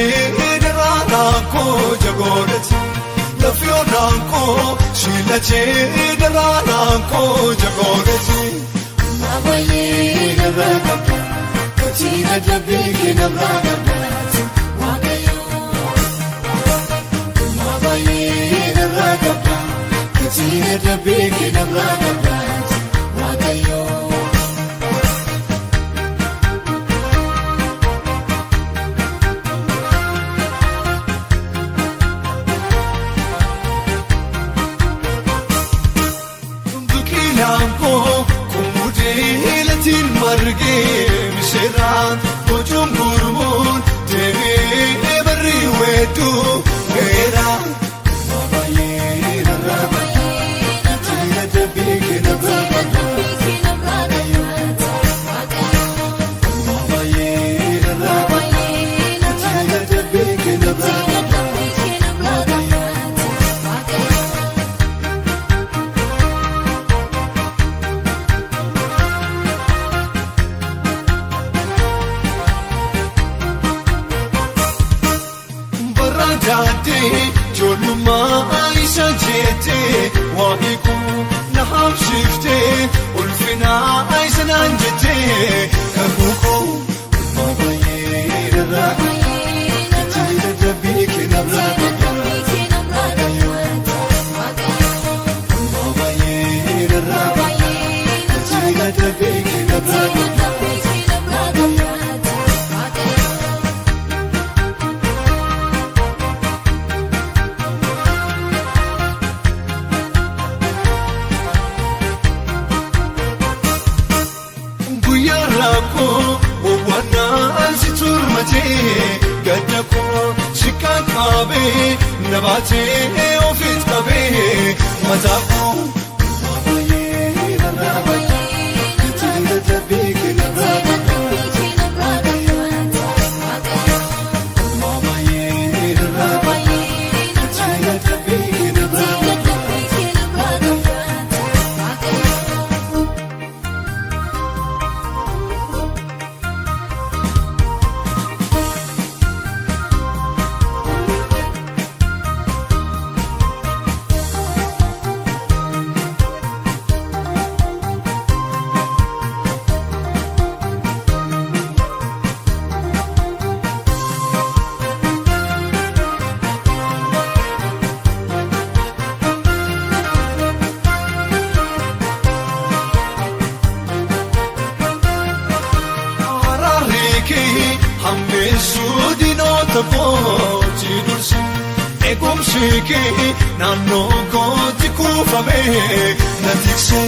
Shiilachee daraaraan koo jagoodhati lafyoonaan koo shiilachee daraaraan koo jagoodhati. Maabaayee narraa qabda gatii dadhabbii kee narraa qabda Waaqayyoo. Maabaayee narraa qabda gatii dadhabbii kee narraa qabda Waaqayyoo. Biqilaan koo kummudee latiin margee misheeraan bocuun gurmuun deemee barri weedduu ga'eera. Maabaayee narraa qabda gatii dadhabbii kee narraa qabda. Maabaayee narraa qabda gatii dadhabbii kee narraa qabda. Barraadaadee ijoollummaa isa jettee waa'ee koo na haamsiftee ulfinaa isa naan jettee kakuu koo ulmaa baay'ee narraa qabda gatii dadhabbii kee narraa qabda ulmaa baay'ee narraa qabda gatii dadhabbii kee narraa qabda. Guyyaa rakkoo wawwaannaan si turmatee gadda koo si qaqqabee na baatee ofitti qabee mataa koo. Maabaayee narraa qabda gatii dadhabbii kee narraa qabda. Maabaayee narraa qabda gatii dadhabbii kee narraa qabda. Araarri kee hammeessuu diinota kootti dursi eegumsi kee naannoo kootti kuufamee na tikse.